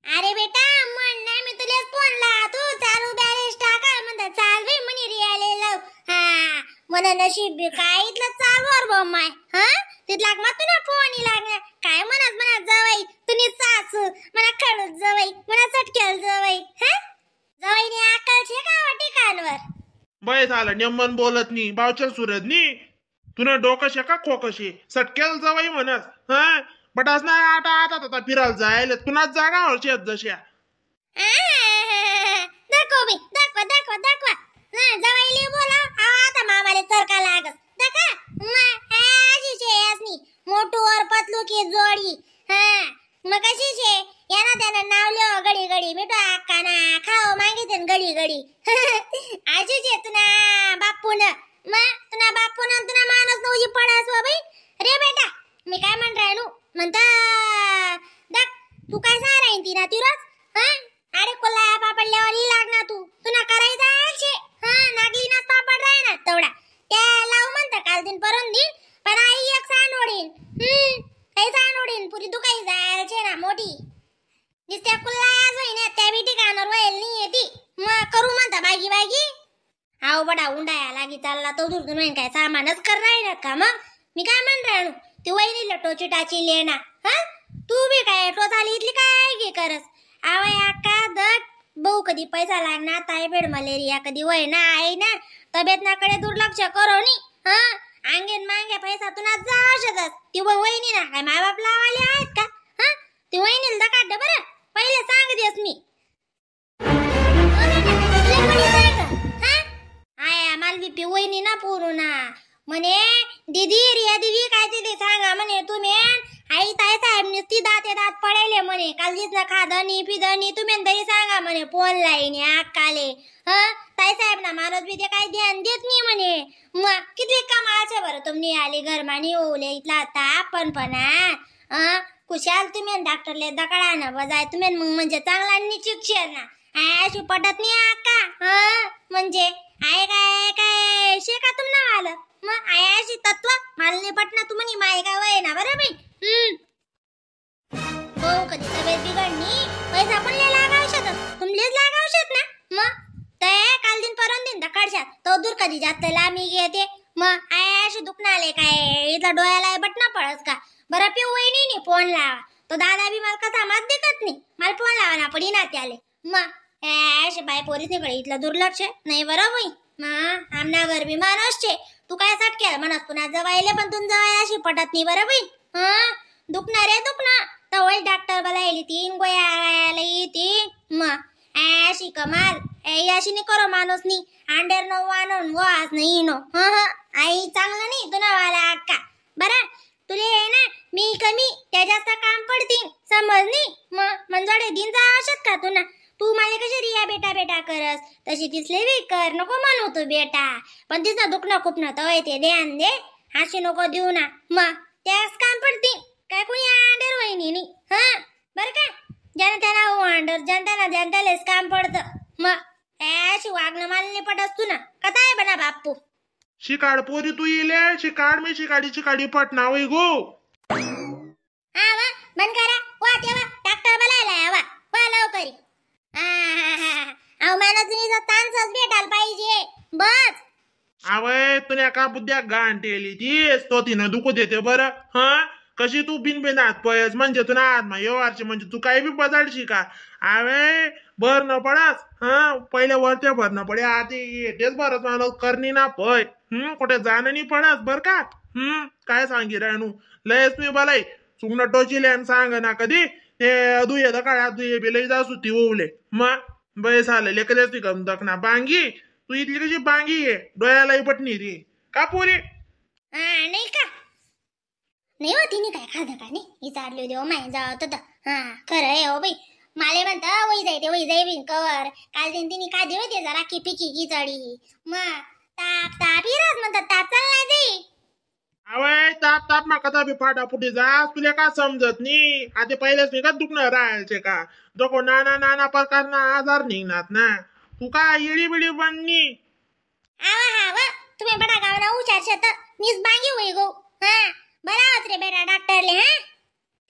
अरे बेटा म्हण नाही मी तुलाच फोन ला तू चालू बॅलेन्स टाका म्हणता चाल बे म्हणे रियाले लाव. हा म्हण नशीब बी काय इथलं चालवर बा माय. हा तिथला मग तुला फोन लागणार काय म्हणत म्हणत जवाई तुम्ही सासू म्हणा खडूस जवाई म्हणा चटक्याल जवाई. हा जवाईने अक्कल छे का वा ठिकाणवर. बय झालं नेमन बोलत नी बावचल सुरत नी तुला डोकं शे का खोकशे सटकेल जवाई म्हणस. हा बटास ना आता आता आता फिरायला जायला तुला जागा होशे जश्या. दाखव बी दाखवा दाखवा दाखवा. हा जवाईले बोला आता मामाले चरका लागस दाखा. आजी छे यासनी मोटू और पतलू की जोडी. हा मग कशी छे याना त्यानं नाव लिहो घडी घडी मिठो अक्का ना खाओ मागितन घडी घडी. आजी छे तुना बापून मग तुना बापून तुना माणूस नवजी पडास बाई. रे बेटा मी काय म्हण राहिलो म्हणता दाख तू काय सांग ती ना तिरच. हा अरे कोल्हा पापडल्यावर लागणार तू तुना करायचा आहे. हा नागली ना पापड राही ना तेवढा त्या लावू म्हणता काल दिन परत दिन पण आई एक सांड ओढीन. काही सांड ओढीन पुरी दुखाई जायचे ना मोठी नुसत्या कुल्ला आज होईना त्या बी ठिकाणावर वळेल नाही ती मग करू म्हणता बागी बागी. आहो बडा उंडाया लागी चालला तो दूर होईन काय सामानच कर राहिना का मग. मी काय म्हण राहिलो ती वहिनीला टोची टाची लेना. हा तू बी काय टोचाली इथली काय गे करस. आवय अक्का दट भाऊ कधी पैसा लागणार टायफॉइड मलेरिया कधी वय ना आहे ना तब्येत ना कडे दुर्लक्ष करो नी. हा अंगेन मांगे पैसा तुला जावशतच ती वहिनी ना काय मायबाप लावाले आहेत का. हा ती वहिनीला दकाड बरं पहिले सांग देस मी. आया मालवी पी वहिनी ना पुरू ना म्हणे दीदी रिया दीदी काय ते सांगा म्हणे तुम्ही आई ताई साहेब नुसती दाते दात पडेले म्हणे काल दिसना खादनी पिदनी तुम्ही तरी सांगा म्हणे फोन लाईन अक्काले. हा ताई साहेब ना माणूस बी ते काय ध्यान देत नाही म्हणे. मग किती कमालचे बरं तुम्ही आली घरमानी ओवले इथला ताप पण पण हा कुशाल तुम्ही डॉक्टरले दकडा ना बजाय तुम्ही मग म्हणजे चांगला निश्चित शेर ना अशी पटत नाही अक्का. हा म्हणजे आहे काय काय शेका तुम आलं मग आयाशी तत्व मला नाही पटना तू म्हणे माय काय वय ना बरं बाई. हो कधी तब्येत बिघडणी पैसा पण लय लागावशात तुमलेच लागावशात ना मग ते काल दिन परत दिन दकाडशात तो दूर कधी जास्त लांबी घेते मग आयाशी दुखणं आले काय इथं डोळ्याला बटना पडस का बरं पिऊ वहिनी नी फोन लावा तो दादा बी मला कसा मात देखत नाही मला फोन लावा ना पडी ना त्याले मग अशी बाय पोरीस कडे इथलं दुर्लक्ष नाही बरं बाई. मा आमना घर बी माणूस छे तू काय साटक्याला म्हणस पुन्हा जवायले पण तुम जवायला अशी पटत नाही बरं बाई. हा दुखणार रे दुखणार तवळ डॉक्टर बोलायली तीन गोळ्या येते मग अशी कमाल अशी नाही करो माणूस नी अंडेर नो वानून वास नाही नो. हा हा आई चांगलं नाही तुला वाला अक्का बरं तुले आहे ना मी कमी त्या जास्त काम पडतील समजनी मग मंजोडे दिन जा का तुना तू मला कशी रिया बेटा बेटा करस तशी तिसले बी कर नको म्हणू तू बेटा पण तिचं दुखणं खुपणं तर ते ध्यान दे अशी नको देऊ ना मग त्यास काम पडतील काय कोणी आंडर वहिनी नी. हा बरं का ज्यानं त्यांना हो आंडर जनताना जनतालेच काम पडतं मग अशी वागणं मला नाही पटस तू ना कथा आहे बना बाप्पू. शिकाड पोरी तू इले शिकाड मी शिकाडी शिकाडी पटना वय गो. हा वा बंद करा वा तेव्हा डॉक्टर बोलायला वा वा लवकरी. अहो मला तुम्ही तानसच भेटायला पाहिजे बस. आवय तुला का बुद्ध्या गांटेली तीच तो तिनं दुखू देते बरं. हा कशी तू बिनबिनात पयस म्हणजे तुला आत्मा व्यवहारची म्हणजे तू काही बी बदलशी का. आवे भर न पडास. हा पहिले वरते भर न पडे आधी येतेच बरंच माणूस करणी ना पय. कुठे जाणं नाही पडास बर का. काय सांगी राणू लयच मी बलाई चुकणं टोचिले आणि सांग ना कधी ते दुये दकाळा दुये बी लई जासू ती ओवले मग बय झालं लेकलेच ती कम दखना बांगी तू इथली कशी बांगी आहे डोळ्यालाही पटणी ती का पुरी. नाही का नाही हो तिने काय खाल्लं का नाही विचारली होती हो माय जावत होतं. हा खरं आहे हो बाई माले म्हणता वही जाय ते वही जाय बिन कवर काल दिन तिने खादी होती जरा की पिकी खिचडी मग ताप ताप हिराज म्हणतात ताप चाललाय ते. आवय ताप ताप मा कथा बी फाटाफुटी जा तुला का समजत नाही. आता पहिलेच नाही का दुखणं राहायचे का जको नाना नाना प्रकार ना आजार निघणार ना तू का इडी बिडी बननी. आवा हाव तुम्ही बडा गावना हुशार शेत मीच बांगी होई गो. हा बरा रे बेटा डॉक्टरले. हा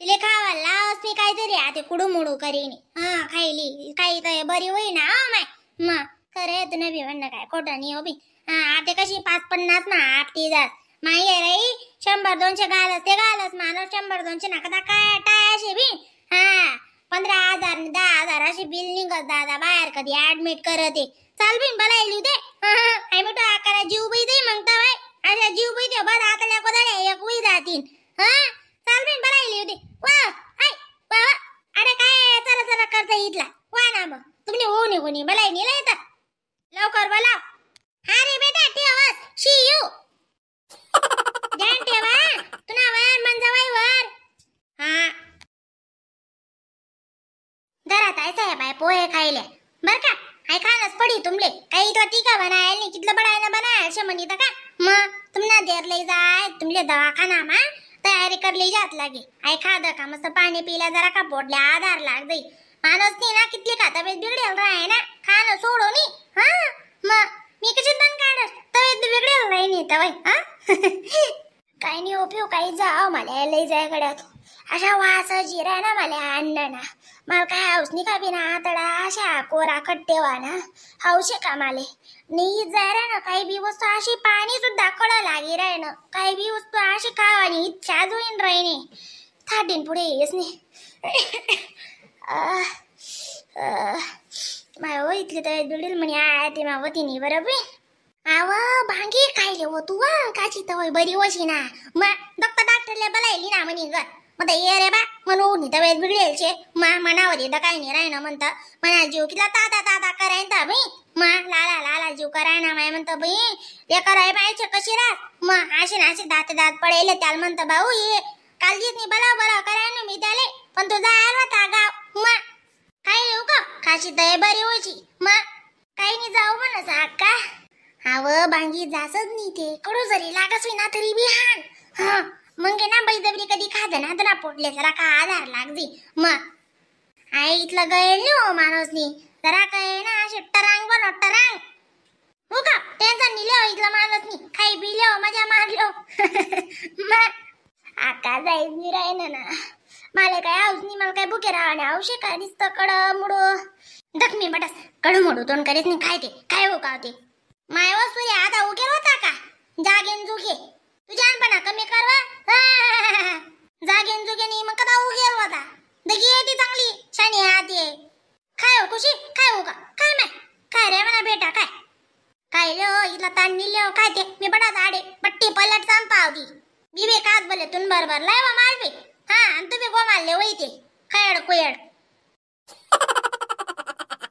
तिले खावा लावस मी काहीतरी आता कुडू मुडू करीन. हा खाईली काही तर बरी होईना हो माय. मग खरं तुला बी म्हणणं काय खोटं नाही हो बी. हा आता कशी 5-50 ना आपटी जात माई रे 100-200 घालस ते घालस मानव 100-200 नका दा काय टाय अशी बी. हा 15,000 10,000 अशी बिल निघत दादा बाहेर कधी ऍडमिट करते. चाल बिन बलायली ते. आई मोठा आकारा जीव बी दे म्हणता बाय. अरे जीव बी दे बरं आता कोदाड्या एक उई जातीन. हा चाल बिन बलायली होते वा I वा वा. अरे काय चला चला करता इथला वा ना मग तुम्ही होऊ निघून बलाई नेला येतात लवकर बोलाव. हा रे बेटा ठेवस शी you ध्यान ठेवा तुना वर मन वर. हा घरात आहे साहेब आहे पोहे खायले बर का. आई खाणच पडी तुमले काही तो टीका बनायल नाही कितलं बडायला बनाय असे म्हणित का. मग तुमना देर लई जाय तुमले दवाखाना मा तयारी करली जात लागे. आई खाद का मस्त पाणी पिला जरा का पोटले आधार लाग जाई. माणूस नाही ना कितली का तब्येत बिघडेल राय ना खाणं सोडो नी. हा मग मी कशी दण काढस तब्येत बिघडेल राही नाही तवय. हा काही नाही उपयोग काही जाव मला लई जाय गड्यात अशा वास जिरा ना मला अन्न ना मला काय हाऊस नाही का बिना आतडा अशा कोरा खट्टेवा ना हौशे का माले नाही जाय ना. काही बी वस्तू अशी पाणी सुद्धा कळ लागी राय ना काही बी वस्तू अशी खावानी इच्छा होईन राहिने थाटीन पुढे येस नाही. माय हो इथली तब्येत बिघडेल म्हणे I ते मावतीने बरोबर. आव भांगी खायले हो तू काची तवय बरी वशी ना. मग डॉक्टर डॉक्टरला बोलायली ना म्हणे ग मग ये रे बा म्हणून तब्येत बिघडेल शे मा मनावर येतं काही नाही राहिना म्हणतं म्हणा जीव किला ताता ताता करायन ता बाई. मा लाला लाला जीव करायना माय म्हणतं बाई ते कराय पाहिजे कशी राहत. मग असे ना असे दात दात पडेल त्याला म्हणतं भाऊ ये कालजीच नाही बला बला कराय ना मी त्याले पण तू जायला होता गाव. मग काय येऊ का खाशी दय बरी होची. मग काही नाही जाऊ म्हणस अक्का. हाव बांगी जासच नाही ते कडू जरी लागच होईना तरी बी हान. हा मग ना बळजबरी कधी खाद ना तर पोटले जरा का आधार लागजी. मग आई इथलं गळेल नाही हो माणूसनी जरा काय ना असे टरांग बनव टरांग हो का टेन्शन नाही लिहो इथलं माणूसनी खाई पी लिहो मजा मारलो. मग आका जाईच नाही राहिलं ना मला काय हाऊस नाही मला काय भुके राहणे हौशे का दिसतं कड मुडो दखमी बटस कडू मोडू तोंड करीत नाही काय ते काय हो का ते माय वस्तू आता उगेल होता का जागेन जुगे तुझ्यानपणा कमी करवा. जागेन जुगे नाही मग कदा उगेल होता दगी येते चांगली शानी आते काय हो खुशी काय हो का काय माय काय रे म्हणा बेटा काय काय लो इथला ताण निलो काय ते मी बडा झाडे पट्टी पलट संपावती विवेकात बोले तुन बरोबर लाय वा मालवी. हा आणि तुम्ही गोमालले वय ते खयड कुयड